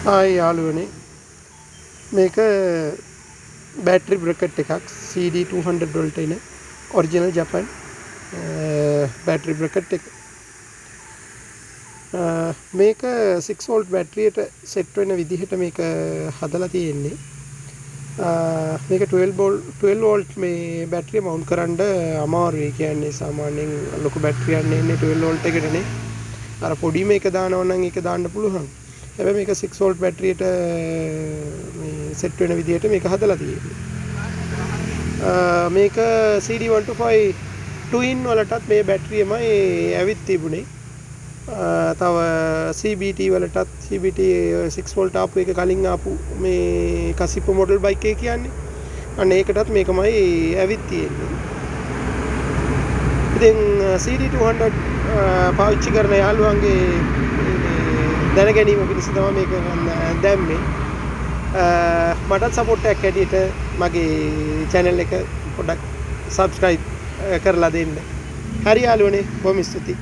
Hi යාළුවනේ, මේක battery bracket එකක්. CD200 වලට එන ඔරිජිනල් ජපන් බැටරි බ්‍රැකට් එක. මේක 6 වෝල්ට් බැටරියට සෙට් වෙන විදිහට මේක හදලා තියෙන්නේ. මේක 12 වෝල්ට් මේ බැටරිය මවුන්ට් කරන්න අමාරුයි. කියන්නේ සාමාන්‍යයෙන් ලොකු බැටරියක් එන්නේ 12 වෝල්ට් එකටනේ. අර පොඩි මේක දානවා නම් ඒක දාන්න පුළුවන්. හැබැයි මේක 6 වෝල්ට් බැටරියට මේ සෙට් වෙන විදිහට මේක හදලා තියෙන්නේ. මේක CD125 twin වලටත් මේ බැටරියමයි ඇවිත් තිබුණේ. තව CBT වලටත්, CBT 6 volt ආපු එක කලින් ආපු මේ කසිප්පු මොඩල් බයික් එක කියන්නේ. අන්න ඒකටත් මේකමයි ඇවිත් තියෙන්නේ. ඉතින් CD200 පාවිච්චි කරන යාළුවන්ගේ දැන ගැනීම පිණිස තමයි මේක මම දැම්මේ. මටත් සපෝට් එකක් හැටියට මගේ චැනල් එක පොඩ්ඩක් සබ්ස්ක්‍රයිබ් කරලා දෙන්න. හරි යාළුවනේ, බොහොම ස්තුතියි.